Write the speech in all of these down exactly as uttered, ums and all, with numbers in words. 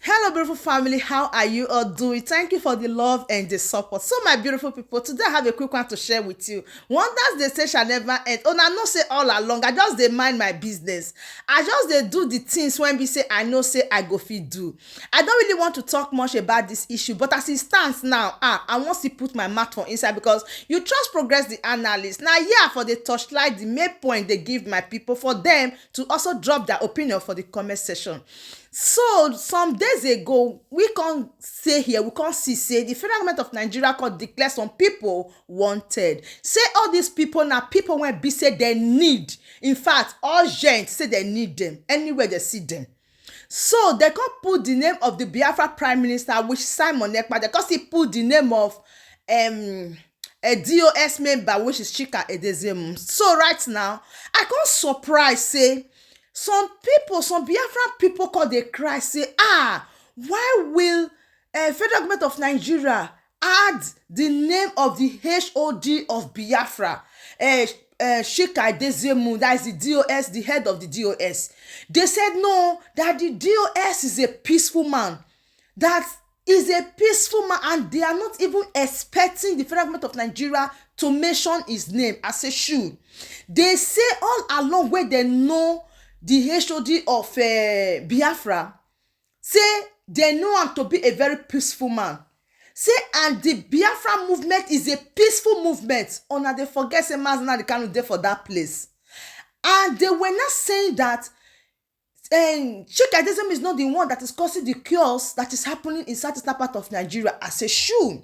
Hello, beautiful family. How are you all doing? Thank you for the love and the support. So, my beautiful people, today I have a quick one to share with you. Wonders they say shall never end. Una know say all along, I just dey mind my business. I just dey do the things when we say I know say I go fit do. I don't really want to talk much about this issue, but as it stands now, ah, I want to put my mouth for inside because you trust progress the analyst. Now, yeah, for the torchlight, the main point they give my people for them to also drop their opinion for the comment section. So some days ago, we can't say here, we can't see say the federal government of Nigeria could declare some people wanted. Say all these people now, people when be say they need. In fact, urgent say they need them anywhere they see them. So they can put the name of the Biafra Prime Minister, which Simon Ekpa, they can still put the name of um a D O S member, which is Chika Edezemu. So right now, I can't surprise say some people, some Biafran people call they cry say, ah, why will uh, federal government of Nigeria add the name of the H O D of Biafra, uh, uh, Chika Edezemu, that is the D O S, the head of the D O S. They said no, that the D O S is a peaceful man, that is a peaceful man, and they are not even expecting the federal government of Nigeria to mention his name as a shoe. They say all along where they know the H O D of uh, Biafra, say they know him to be a very peaceful man. Say and the Biafra movement is a peaceful movement. Una they forget say Mazi Nnamdi Kanu dey for that place. And they were not saying that um, Chika Edezemu is not the one that is causing the chaos that is happening in southeastern part of Nigeria as a shoe.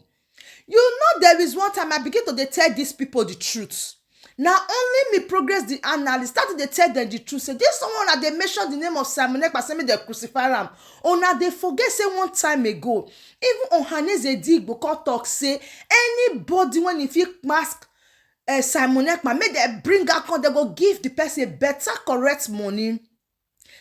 You know there is one time I begin to dey tell these people the truth. Now only me progress the analyst started to tell them the truth. Say this someone that they mentioned the name of Simon Ekpa, say me they crucify him. Una they forget say one time ago, even Ohaneze Digbo come talk say anybody when if you mask uh, Simon Ekpa, make they bring out come, they go give the person better correct money.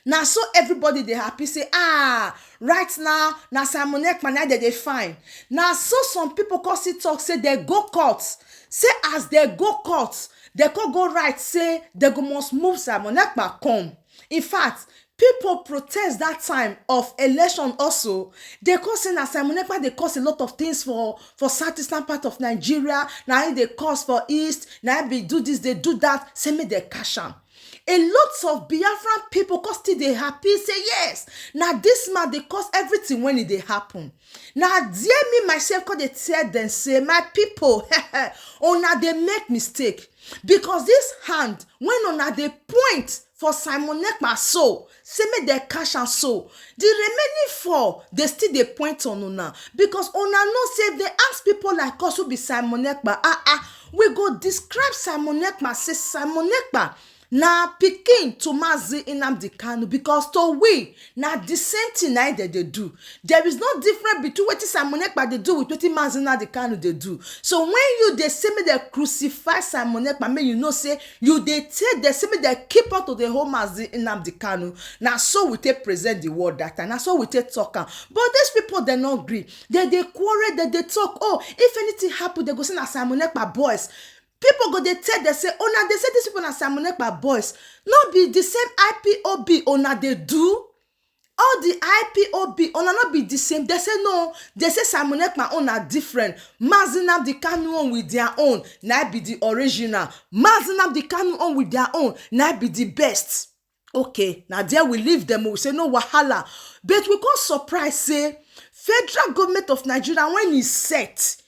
Now so everybody they happy say ah right now now Simon Ekpa now they they fine. Now so some people come see talk say they go court. Say as they go court, they could go right say they go must move Simon Ekpa come. In fact, people protest that time of election also. They cause say na Simon Ekpa they cause a lot of things for for southeastern part of Nigeria. Now they cause for east. Now be do this, they do that. Say me they cash am. A lot of Biafran people cause still they happy say yes. Now this man they cause everything when it they happen. Now dear me myself could they tell them say my people, una they make mistake because this hand when una they point for Simon Ekpa so say make they cash am so the remaining four they still they point on una because una know say if they ask people like us who be Simon Ekpa ah ah we go describe Simon Ekpa say Simon Ekpa na pikin to Mazi Nnamdi Kanu because to we na the same thing na they they do. There is no difference between what Simon Ekpa they do with what Mazi Nnamdi Kanu they do. So when you they say me they crucify Simon Ekpa, me you know say you they take they say me they keep out of the whole Mazi Nnamdi Kanu. Now so we take present the word that time. Now so we take talk am. But these people they not agree. They they quarrel. They they talk. Oh, if anything happen, they go say na Simon Ekpa boys. People go they tell they say oh now they say these people na Simon Ekpa boys. Not be the same I P O B una they do. All the I P O B una not be the same. They say no. They say Simon Ekpa own are different. Mazi Nnamdi Kanu own with their own na be the original. Mazi Nnamdi Kanu own with their own na be the best. Okay, now there we leave them. We say no wahala. But we can't surprise say federal government of Nigeria when e set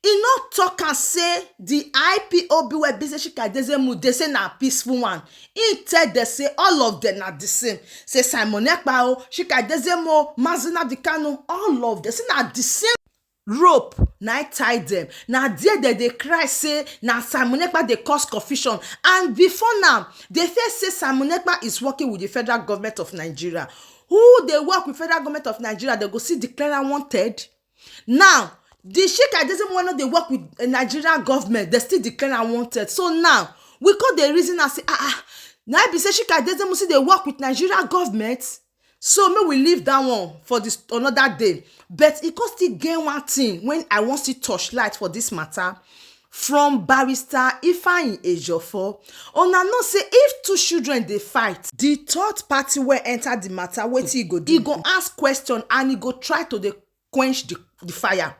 e no talk am say the I P O B wey be say Chika Edezemu dey say na peaceful one. He tell them say all of them na the same. Say Simon Ekpa o, Chika Edezemu o, Mazi Nnamdi Kanu, all of them say na the same rope na e tie them. Na there they dey cry say na Simon Ekpa dey cause confusion. And before now, they first say Simon Ekpa is working with the federal government of Nigeria. Who they work with federal government of Nigeria, they go see declare am wanted. Now the Chika Edezemu wey no dey work with eh, Nigerian government, they still declare am wanted. So now we call the reason and say ah ah na be say Chika Edezemu still dey work with Nigerian government. So may we leave that one for this another day. But e come still get one thing when I want to touch light for this matter. From Barrister Ifeanyi Ejiofor, una know say if two children dey fight, the third party wey enter the matter, wetin e go do? E go ask question and e go try to dey quench the, the fire.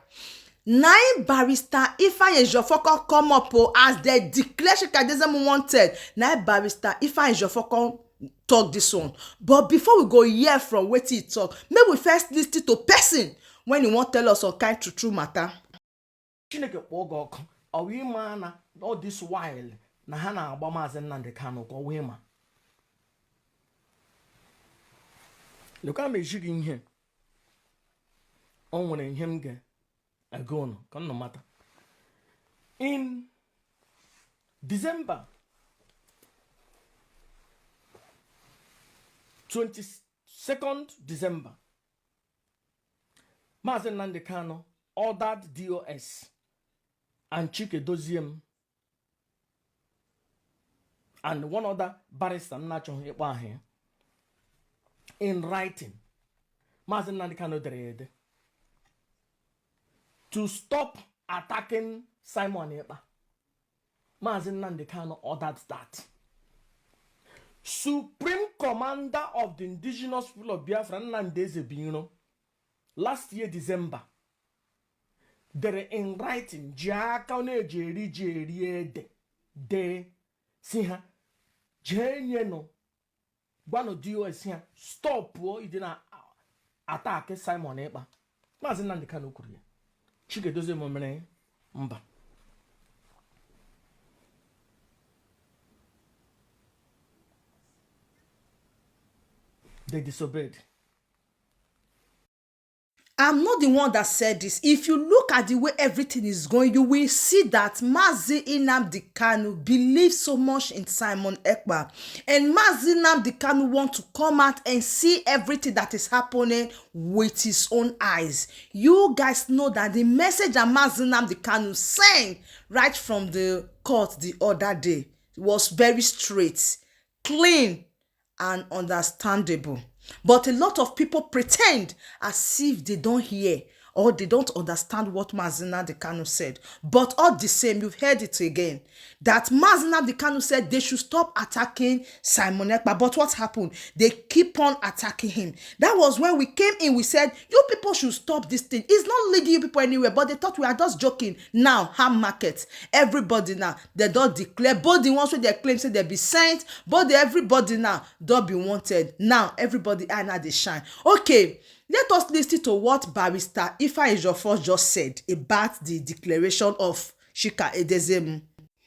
Na im Barrister Ifeanyi Ejiofor come come up o, as dem declare Chika Edezemu wanted. Na im Barrister Ifeanyi Ejiofor come talk this one. But before we go hear from wetin e talk, make we first listen to person when e wan tell us some kind true true matter. Chineke kpọọ gị ọkụ, ọ wụ ịma na all this while na ha na-agba Maazị Nnamdi Kanu ka ọ wụ ịma. Lekwa m eji gị ihe. O nwere ihe m ga-ego unu ka unu mata. In December, twenty-second December, Maazị Nnamdi Kanu ordered D O S and Chike Doziem and one other barrister m na-achọghị ịkpọ aha ya, in writing. Maazị Nnamdi Kanu dere ya ede to stop attacking Simon Ekpa. Maazị Nnamdi Kanu ordered that. Supreme Commander of the Indigenous People of Biafra, Nnamdi Ezebiro, last year December, dere in writing, ji aka ọ na-eji eri ji eri ede, dee, si ha, jee nyenụ, gwanụ D O S ha, stop o, ịdị na attack Simon Ekpa. Maazị Nnamdi Kanu kwuru ya. Chike Doziem mere mba. They disobeyed. I'm not the one that said this. If you look at the way everything is going, you will see that Mazi Nnamdi Kanu believes so much in Simon Ekpa. And Mazi Nnamdi Kanu want to come out and see everything that is happening with his own eyes. You guys know that the message that Mazi Nnamdi Kanu sent right from the court the other day was very straight, clean, and understandable. But a lot of people pretend as if they don't hear or they don't understand what Mazi Nnamdi Kanu said. But all the same, you've heard it again, that Mazi Nnamdi Kanu said they should stop attacking Simon Ekpa. But what happened? They keep on attacking him. That was when we came in, we said, "You people should stop this thing. It's not leading you people anywhere." But they thought we are just joking. Now, ham market, everybody now, they don declare, both the ones wey they claim say they be saint, both the everybody now don be wanted. Now, everybody eye now dey shine. Okay, let us listen to what Barrister Ifeanyi Ejiofor just said about the declaration of Chika Edezemu.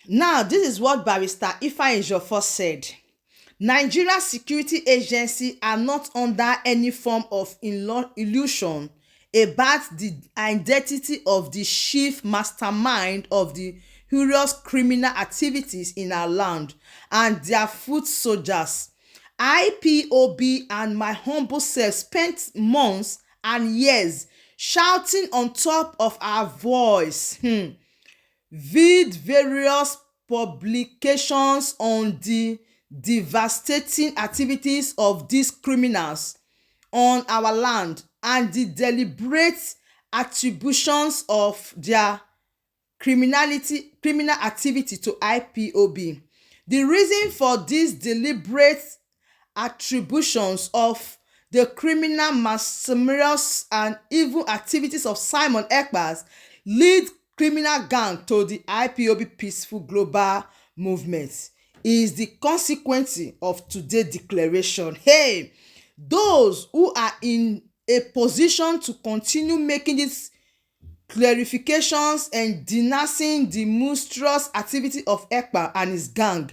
Now, this is what Barrister Ifeanyi Ejiofor said. "Nigeria security agency are not under any form of illu- illusion about the identity of the chief mastermind of the heinous criminal activities in our land and their foot soldiers. I P O B and my humble self spent months and years shouting on top of our voice." Hmm. Vid various publications on the devastating activities of these criminals on our land and the deliberate attributions of their criminality criminal activity to I P O B. The reason for this deliberate attributions of the criminal, malicious and evil activities of Simon Ekpa's lead criminal gang to the I P O B peaceful global movement is the consequence of today's declaration. Hey, those who are in a position to continue making these clarifications and denouncing the monstrous activity of Ekpa and his gang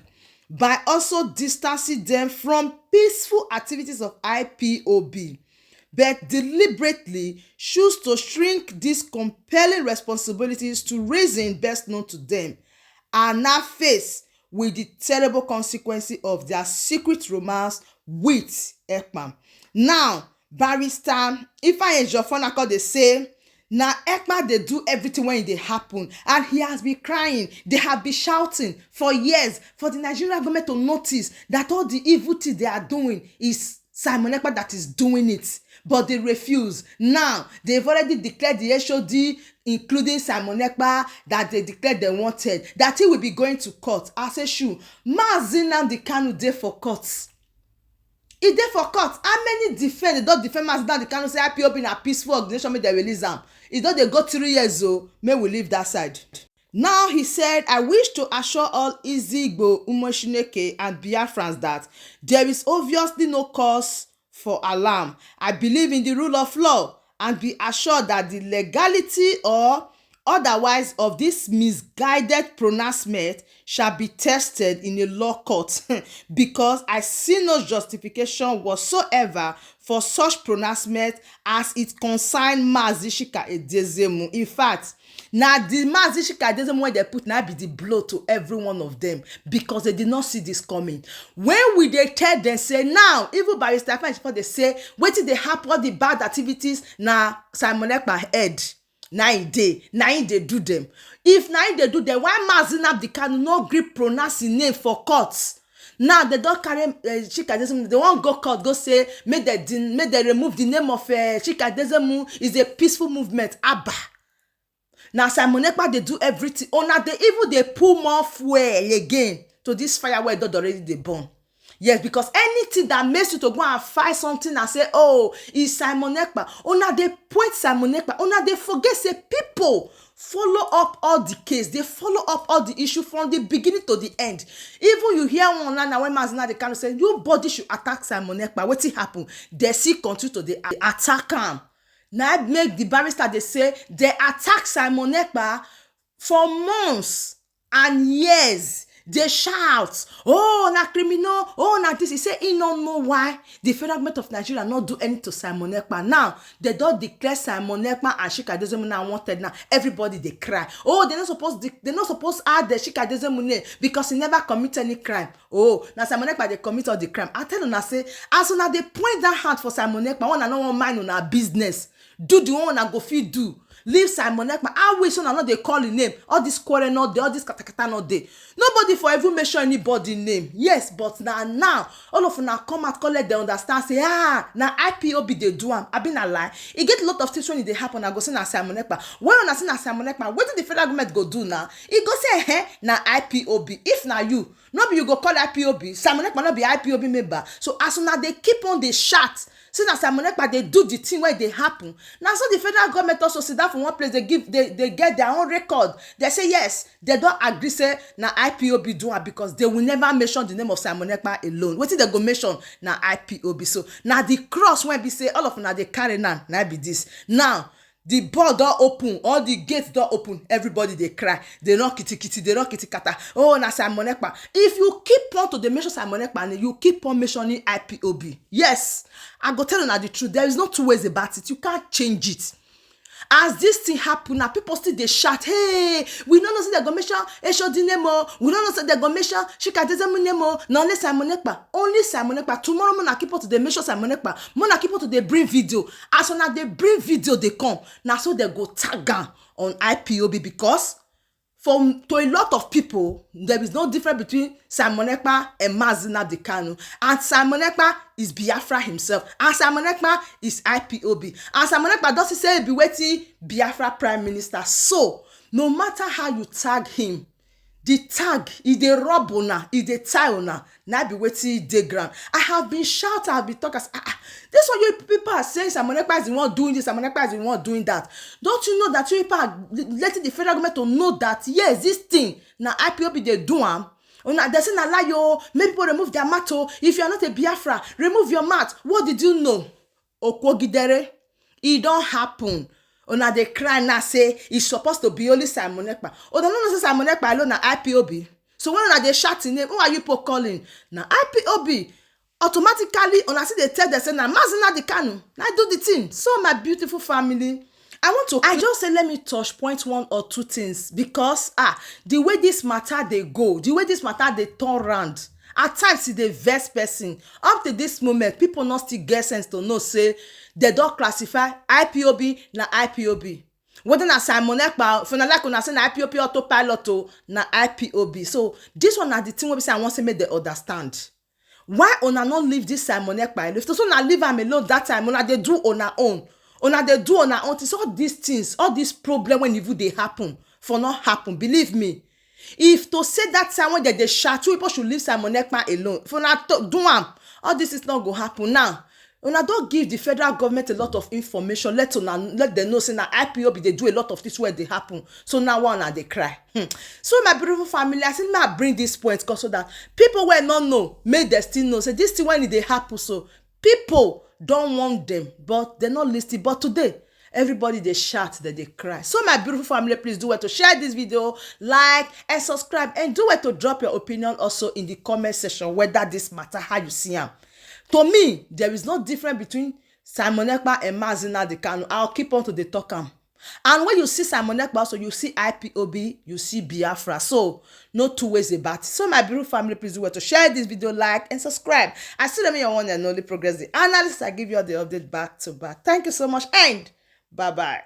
by also distancing them from peaceful activities of I P O B, but deliberately choose to shrink these compelling responsibilities to reason best known to them, are now faced with the terrible consequences of their secret romance with Ekpa. Now, Barrister Ifeanyi Ejiofor now come dey say, "Na Ekpa dey do everything when e dey happen, and he has been crying, they have been shouting for years for the Nigerian government to notice that all the evil things they are doing is Simon Ekpa that is doing it." but they refuse. Now, they've already declared the H O D, including Simon Ekpa, that they declared they wanted, that he will be going to court. I say, "Shoo, Mazi Nnamdi Kanu dey for court." He dey for court. How many defend, they don't defend Mazi Nnamdi Kanu, say I P O B na peaceful organization, make they release am. E don dey go three years o, make we leave that side. Now he said, "I wish to assure all Ezigbo, Umo Chineke and Biafrans that there is obviously no cause for alarm. I believe in the rule of law and be assured that the legality or otherwise of this misguided pronouncement shall be tested in a law court because I see no justification whatsoever for such pronouncement as it concern Mazi Chika Edezemu." In fact, na the Mazi Chika Edezemu wey dem put na be the blow to every one of them because they did not see this coming. When we dey tell them say now, even Barrister Fine before they say wetin dey happen, all the bad activities na Simon Ekpa head, na him dey, na him dey do them. If na him dey do them, why Mazi Nnamdi Kanu no gree pronounce him name for court? Now they don carry uh, Chika Edezemu, they wan go court go say make they din- make they remove the name of uh, Chika Edezemu is a peaceful movement. Abba. Now Simon Ekpa dey do everything. Una dey even dey put more fuel again to this fire wey don already dey burn. Yes, because anything that makes you to go and find something and say, "Oh, it's Simon Ekpa," una dey point Simon Ekpa, una dey forget say people follow up all the case, they follow up all the issue from the beginning to the end. Even you hear one now when Mazi Nnamdi Kanu say nobody should attack Simon Ekpa. Wetin happen? They still continue to dey a- attack am. Now make the barrister they say they attack Simon Ekpa for months and years. They shout, "Oh, na criminal, oh, na this." He say he no know why the federal government of Nigeria not do anything to Simon Ekpa. Now they don't declare Simon Ekpa and Chika Edezemu now wanted. Now everybody they cry. "Oh, they not supposed to, they not supposed to add the Chika Edezemu name because he never commit any crime." Oh, now Simon Ekpa they commit all the crime. I tell una say, as una dey point that hand for Simon Ekpa, una no wan mind una business. Do the one una go fit do. Leave Simon Ekpa. I wish una no dey call him name. All this quarrel not there, all this katakata not there. Nobody for even mention anybody name. Yes, but now now all of una come out collect dey understand say, ah, na I P O B dey do am. I been a lie. E get a lot of things when e dey happen. I go say na Simon Ekpa. When una say na Simon Ekpa, wetin the federal government go do now? E go say, eh, na I P O B. If na you, no be you go call I P O B. Simon Ekpa no be I P O B member. So as una dey keep on dey shout, say na Simon Ekpa dey do the thing wey dey happen. Na so the federal government also sit down for one place. They give, they, they get their own record. They say yes, they don't agree say na I P O B do am because they will never mention the name of Simon Ekpa alone. Wetin they go mention na I P O B. So na the cross wey be say all of una dey carry now, na be this. Now the ball don open, all the gate don open, everybody dey cry, they run kitikiti, they run kitikata. Oh, na Simon Ekpa. If you keep on to dey mention Simon Ekpa name, you keep on mentioning I P O B. Yes, I go tell una the truth. There is no two ways about it. You can't change it. As this thing happen now, people still dey shout, "Hey, we no know say they go mention H O D name o. We no know say they go mention Chika Edezemu name o. Na only Simon Ekpa, only Simon Ekpa." Tomorrow, mona keep on to dey mention Simon Ekpa. Mona keep on to dey bring video. As una dey bring video dey come, na so they go tag am on I P O B because for to a lot of people, there is no difference between Simon Ekpa and Mazi Nnamdi Kanu. And Simon Ekpa is Biafra himself. And Simon Ekpa is I P O B. And Simon Ekpa don see say e be wetin Biafra Prime Minister. So, no matter how you tag him, the tag, e dey rub una, e dey tie una, na be wetin dey ground. I have been shout, I have been talk as, ah, ah, this one you people are saying Simon Ekpa is the one doing this, Simon Ekpa is the one doing that. Don't you know that you people are letting the federal government to know that yes, this thing na I P O B dey do am? Una dey say na lie o, make people remove their mouth o. If you are not a Biafra, remove your mouth. What did you know? Okwogidere, e don happen. Una dey cry now say e suppose to be only Simon Ekpa. Una no know say Simon Ekpa alone na I P O B. So when una dey shout him name, who are you people calling? Na I P O B. Automatically, una still dey tell them say na Mazi Nnamdi Kanu na do the thing. So my beautiful family, I want to, I just say let me touch point one or two things because ah, the way this matter dey go, the way this matter dey turn round, at times e dey vex person. Up to this moment, people no still get sense to know say they don classify I P O B na I P O B. Whether na Simon Ekpa, if una like una say na I P O B autopilot o, na I P O B. So this one na the thing wey be say I wan say make they understand. Why una no leave this Simon Ekpa alone? If to say una leave am alone that time, una dey do una own. Una dey do una own things. All these things, all this problem wey even dey happen, for no happen. Believe me. If to say that time when dem dey shout, you people should leave Simon Ekpa alone. If una to do am, all this is not go happen now. Una don give the federal government a lot of information. Let una, let dem know say na I P O B dey do a lot of things wey dey happen. So now why una dey cry? Hmm. So my beautiful family, I say make I bring this point, 'cause so that people wey no know, make dem still know say this thing when e dey happen, so people don warn dem, but dem no listen. But today, everybody dey shout, dem dey cry. So my beautiful family, please do well to share this video, like and subscribe, and do well to drop your opinion also in the comment section, whether this matter, how you see am. To me, there is no difference between Simon Ekpa and Mazi Nnamdi Kanu. I'll keep on to dey talk am. And when you see Simon Ekpa, so you see I P O B, you see Biafra. So no two ways about it. So my beautiful family, please do well to share this video, like and subscribe. I still remain your one and only Progress, the analyst. I give you all the update back to back. Thank you so much and bye bye.